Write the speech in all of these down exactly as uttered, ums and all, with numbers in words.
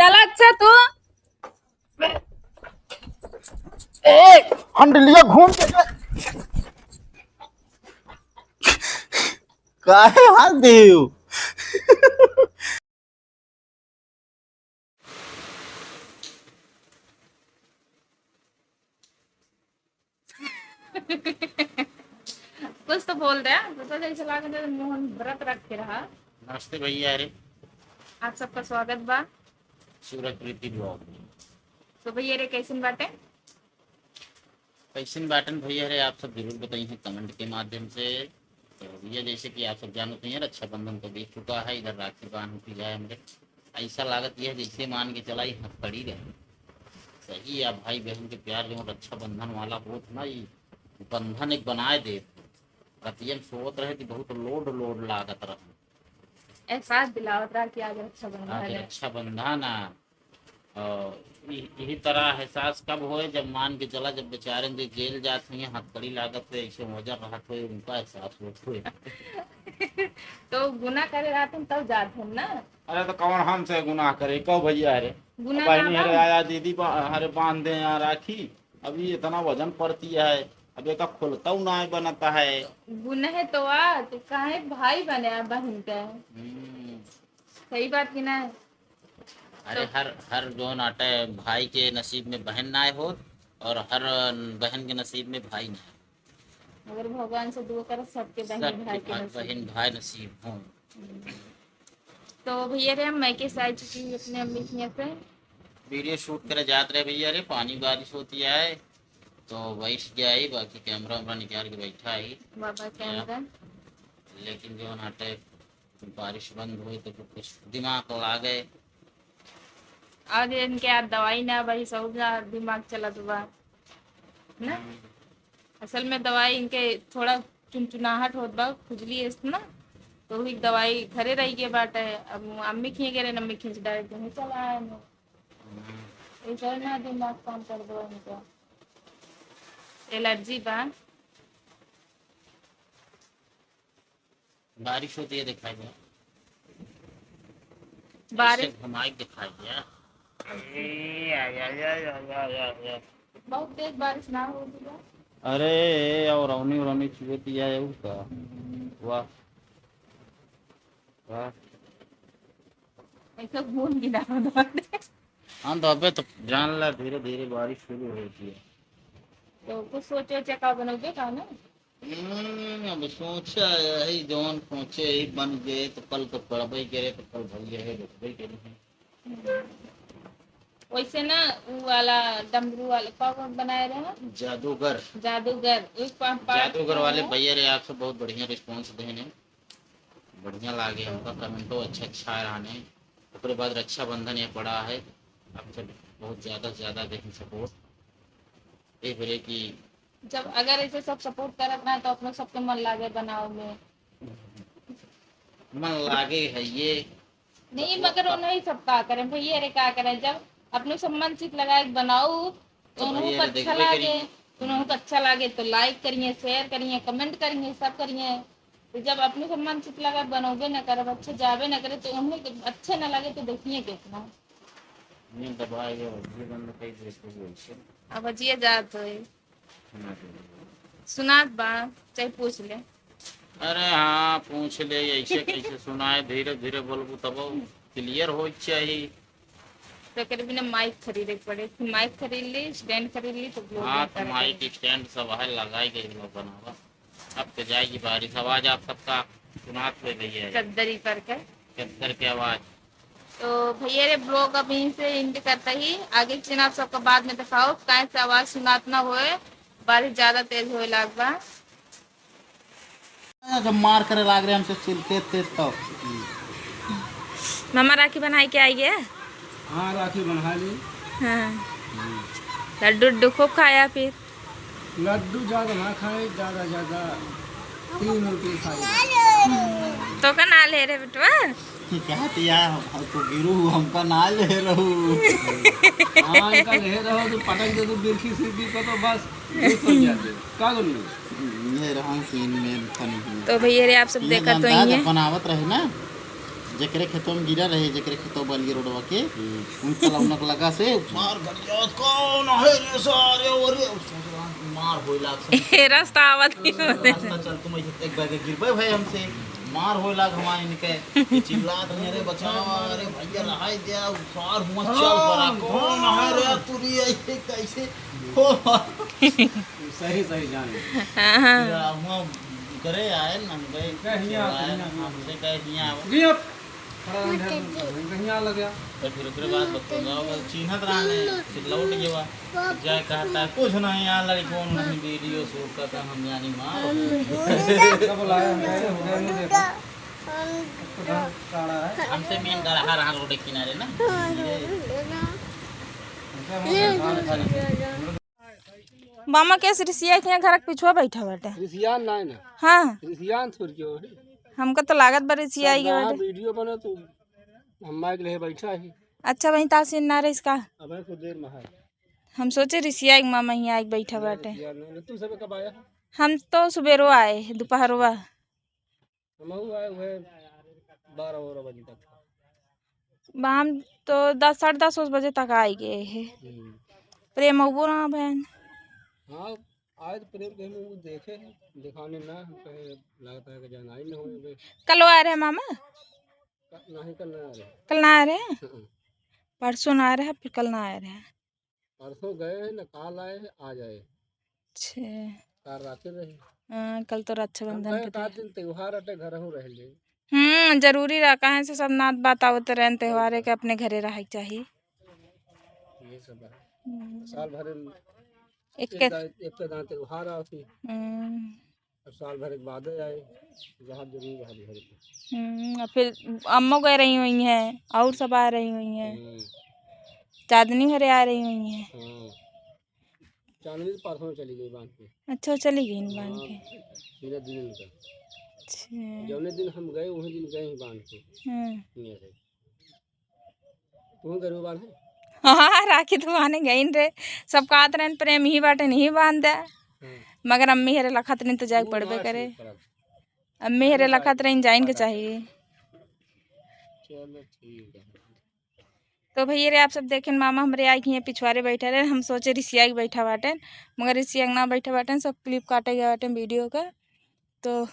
चला अच्छा तू। ए, हंडलिया घूम के। काहे हाथ देउ? कुछ तो बोल दे, दूसरा जैसे लागे तो मुंह में व्रत रख के रहा। नमस्ते भैया रे। आप सबका स्वागत बा। सूरज प्रीति vlog में। तो भैया रे, कैसन बाटे? कैसन बाटन भैया रे, आप सब जरूर बताइए comment के माध्यम से। तो भैया, जैसे कि आप सब जानत हैं, रक्षाबंधन तो बीत चुका है, इधर राखी बांध की जाए हमरे। ऐसा लागत यह जैसे मान के चला, ई हथकड़ी रहे। सही है, भाई बहन के प्यार जो रक्षाबंधन वाला होत ना, ई बंधन एक बनाए देत। रतियन सोवत रहे कि बहुत load load लागत रहे। एहसास दिलावत रहा कि आज रक्षाबंधन आज है। रक्षाबंधन है। और इ-, यही तरह एहसास कब होए, जब मान के चला, जब बेचारे जो जेल जात हुए, हथकड़ी लागत हुए, ऐसे वजन रहत हुए, उनका एहसास होत हुए। तो गुनाह करे रहत हम तब जात हम ना। अरे तो कौन हमसे गुनाह करे, कहो भैया रे। गुनाह अब बहिनी ना हरे बा। आया, दीदी बा-, हरे बांध दे यहाँ राखी, अभी इतना वजन पड़ती है, अब एका खुलता ना बनता है। गुनाह तो आ, तो काहे भाई बने आ बहन का? हम्म। सही बात कि ना? अरे तो हर, हर जौन आटे भाई के नसीब में बहन ना होत और हर बहन के नसीब में भाई ना। मगर भगवान से दुआ कर सबके बहन सबके भाई के भाई, नसीब। बहन भाई नसीब हो। तो भैया रे, हम मैके से आ चुकी हूँ अपने अम्मी के यहाँ से। Video shoot करे जात रहे भैया रे, पानी बारिश होती है तो बैठ गया ही, बाकी camera वैमरा निकाल के बैठा ही। बाबा या, camera। लेकिन जो नाटे बारिश बंद हुई तो फिर कुछ दिमाग लागे। और इनके यार दवाई ना भाई, सब ना दिमाग चलत बा ना। हम्म। असल में दवाई इनके थोड़ा चुनचुनाहट होत बा, खुजली है ना, तो वही दवाई घरे रह गए बाटे। अब अम्मी खींच गए, अम्मी खींच direct वहीं चला आए हैं। हम्म। इधर ना दिमाग काम कर दो इनका, allergy बा। बारिश होती है, दिखाई दे। बारिश। ऐसे घुमाई के दिखाई दे। अरे, या, या, या। बहुत तेज बारिश ना हो दिया। अरे, और रौनी, रौनी चुए दिया है उसका। वाह। वाह। ऐसे घूम गिरा दो। हाँ, तो अबे तो जान ला, धीरे, धीरे बारिश शुरू होती है। तो कुछ सोचे, सोचे का बनोगे का ना? हम्म, अब सोचा यही, जौन सोचे यही बन गए, तो कल तो पड़बे करे, तो कल भैया है, रुकबे करे। वैसे ना, उ वाला डमरू वाला का बनाए रहे हैं? जादूगर। जादूगर, एक पा-, part जादूगर वाले है। भैया रे, आप सब बहुत बढ़िया response देने, बढ़िया लागे हमका, commentओ अच्छा अच्छा आ रहा ने। ओकरे बाद रक्षाबंधन ये पड़ा है, आप सब बहुत ज्यादा से ज्यादा देखें support। ए बेरे की जब अगर ऐसे सब support करत रहे तो अपनो सबके मन लागे बनावे में। मन लागे है ये। नहीं, मतलब मगर उन्हें सब का करें भैया रे, का करें, जब अपनो सब मन चित लगाए के बनाओ तो तो उन्हों भैया को रे अच्छा देखबे लागे, करी। उन्हों को अच्छा लागे तो like करिए, share करिए, comment करिए, सब करिए। तो जब अपनो सब मन चित लगाए बनोबे न करब, अच्छे जाबे न करे तो उन्हें के अच्छे न लगे तो देखिए कितना। ये दबाए ये बंद कर दे इसको बोल से। अब जिया जात होई। सुनात बा, चाहे पूछ ले। अरे हाँ, पूछ ले, ऐसे कैसे सुनाए, धीरे धीरे बोलबू तब clear हो चाहिए। तो एकरे बिना mic खरीदे के पड़े, फिर mic खरीद ली, stand खरीद ली, तो vlog हाँ, तो करे mic के। Stand सब है, लगाई गई लोग बनावा। अब तो जाएगी बारिश, आवाज आप सबका सुनात हुए भैया है। चद्दरी करके। चद्दर के आवाज। तो भैया रे, vlog अब यहीं से end करता ही, आगे के scene आप सबका बाद में दिखाओ, काहे से आवाज सुनात ना होए, बारिश ज्यादा तेज होए लाग बा। जब मार करे लाग रहे हमसे चिल्लाते तेज तो। मामा राखी बनाए के आई है? हाँ, राखी बना ली। हाँ। लड्डू उड्डू खूब खाया फिर? लड्डू ज्यादा ना खाए, ज्यादा ज्यादा तीन रोटी खाए। तो का ना ले रे बेटवा? कहती है, हम तो गिरू, हमका ना ले रहू। हाँ, इनका ले रहो तो पटक दे तू बिरखी सिरखी को तो बस ये तो जाते। का बोलू? ये रहन सीन में funny है। तो भैया रे, आप सब ये देखा तो जानता ही है। जब बनावत रहे ना, जेकरे खेतवा में गिरा रहे, जेकरे खेतवा बन गए रोडवा के, हम्म। उनका लौनक लगा से मार गरियात, "कौन है रे सारे?" और रे, मार होए लाग सब। ए, रास्ता आवत ही होते। रास्ता चल, तुम एक बार के गिरबे भाई हमसे, मार होए लाग हमारे इनके। ये चिल्लात नहीं, "अरे बचाओ, अरे भैया रहाई दे, सार हुआ चल पड़ा, कौन है रे तू रे, ऐसे कैसे?" हो। सही, सही जान। हाँ, हाँ। फिर हुआ करे आए ना, हम गए, कहे हियाँ, आए, हियाँ। हमसे कहे हियाँ आओ। हियाँ। खड़ा रहे, ढेर दूर खड़ा रहे, कहीं आ लग गया। तो फिर ओकरे बाद बतौंदा, वो चिन्हत रहने, फिर लौट गया। जाए कहता है, "कुछ नहीं यार, लड़कों नहीं, वीडियो शूट करता, हम जानी मार।" क्या बोला है? हमसे हो गया, नहीं देखा। उसको ढंग काढ़ा है। हमसे मेन गढ़ा रहा रोड के किनारे ना। हमसे हम लोग धान खा लेंगे। मामा के रिसिया के यहाँ घर के पिछुआ बैठा बाटे। रिसियान ना है ना। हाँ। रिसियान छोड़ के हो। हमका तो लागत बा रिसिया सब आई के जहाँ बाटे। वीडियो बना तो हम माइक ले बैठा ही। अच्छा, वहीं तासीन ना रहीस का? अब है कुछ देर में है। हम सोचे रिसिया के मामा यहाँ आके बैठा बाटे। रिसियान ना, तुम सब कब आया? हम तो सुबेरो आए, दोपहरवा। हमहू आए हुए बारह बारह बजे तक। बा, हम तो दस, साढ़े दस, उस बजे तक आइ गए हैं। हम्म। प्रेम अबो ना भैन। हाँ, आज प्रेम के हम देखे हैं, दिखाने ना, हम कहे लगता है कि जाना ही ना होए बे। कल आए रहे मामा? क-, नहीं, कल ना आ रहे। कल ना आए रहे? हाँ। परसों ना आए रहे, फिर कल ना आए रहे। परसों गए हैं ना, काल आए हैं, आज आए। अच्छा। काल रात रहे। हाँ, कल तो हम रक्षाबंधन कहे के का दिन। दिन त्योहार अटे, घर हो रह ले। हम्म, जरूरी रहा, काहे से सब नात बात आवत रहन, त्योहारे के अपने घरे रहे के चाही। ये सब है। हम्म। साल भर में एक एक के दाए, एक के दाए त्योहार आवती। हम्म। अब साल भर के बाद आए, जहाँ जरूर रहा घर पे। हम्म, और फिर अम्मो गए रही हुई हैं, और सब आ रही हुई हैं। हम्म। चांदनी घरे आ रही हुई हैं। हाँ। चांदनी तो परसों चली गई बांध के। अच्छा, चली गई बांध हाँ, के। बिना दिन का। अच्छा। जौने दिन हम गए, वही दिन गए ही बांध के। हम्म। ये है। तू गरीब बांध है? हाँ, राखी तो बांधे गई रे। सब कहत रहन, "प्रेम ही बाटे, नहीं बांध दे।" हम्म। मगर अम्मी हरे लखत रहन तो जाए ऊ पड़बे मार करे। से करत। अम्मी हरे अरे लखत भाई, रहन, जाइन के पता चाहिए। चलो, ठीक है। तो भैया रे, आप सब देखेन, मामा हमरे आए कि यहाँ पिछुआरे बैठा रहे। हम सोचे रिसिया के बैठा बाटेन, मगर रिसिया के ना बैठा बाटेन, सब clip काटे गया बाटेन video का। तो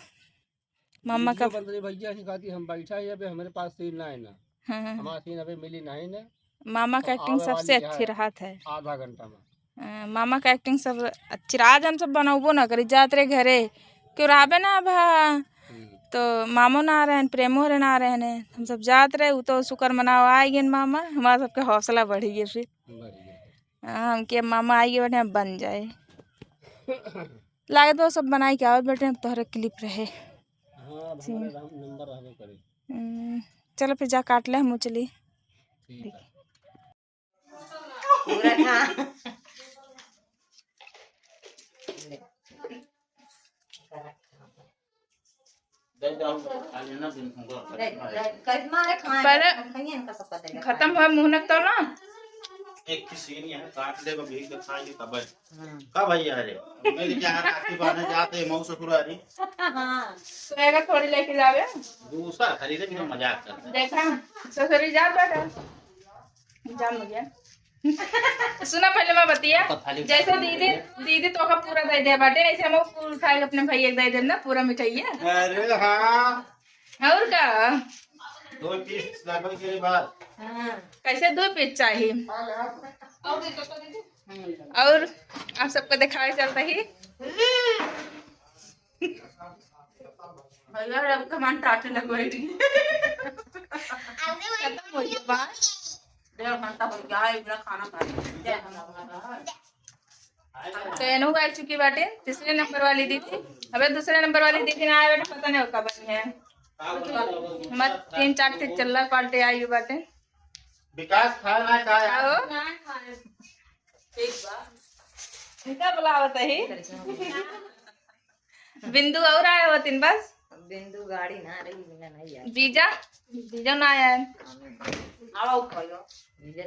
मामा का video बन रही भैया, ऐसी कहती, "हम बैठा ही अबे, हमरे पास सीन ना है ना, हाँ, हाँ। हमारा सीन अबे मिली नहीं ना।" मामा का तो acting आवे सबसे वाली है अच्छी रहत है। आधा घंटा में। हाँ, मामा का acting सब अच्छी रहा। आज हम सब बनौबो ना करी, जात रहे घरे, क्यों रहबे ना अब। हम्म। तो मामो ना रहन, प्रेमो रे ना रहन, हम सब जात रहे। उ तो शुक्र मनाओ आ गए मामा, हमारा सबके हौसला बढ़ी गए फिर। बढ़ गया। हाँ, हमके मामा आई गए, बढ़िया बन जाए। लागत बा सब बनाई के आवत बाटे, तोहरे clip रहे। हाँ, अब हमारे राम नंबर रहबे करे। हम्म, चलो फिर जा काट ले, हम चली। ठीक है। पूरा खा। पहले खत्म हुआ मुँह नक तो ना। एक की सीन यहाँ काट ले, अभी तो खाएंगे तब। हाँ। का भैया रे? मैं क्या राखी बांधे जाते मऊ ससुरारी। हाँ। तो एगो थोड़ी लेके जावे। दूसरा खरीदे बिना मजाक करते। देखा, ससुरी जात बाटे। जान हो गया। सुना पहले मैं बतिया। तो खाली जैसे दीदी, दीदी तोका पूरा दे दे बाटे, ऐसे हम फूल उठा के अपने भैया के दे देब ना, पूरा मिठाइया। अरे हाँ। और का? दो piece लागल के बाद। हाँ। कैसे दो piece चाहिए? और आप सबको दिखावे चलता ही। भैया, अब कमान टाटे लग बैठी। खत्म हो गया बात। डेढ़ घंटा हो गया है, इतना खाना खा लिया। तो एनहु आ चुकी बाटे, तीसरे नंबर वाली दीदी। अबे दूसरे नंबर वाली दीदी ना आए बाटे, पता नहीं होता बनी है। हमार तीन चार ठे चल्ला पाल्टे आई बाटे। विकास खाए ना खाए? का हो? ठीक बा। इनका बुलावत ही। बिंदु और आए होतिन बस। बिंदु गाड़ी ना रही, बिना नहीं आया। जीजा, जीजा ना आया है। आओ खाओ। जीजा।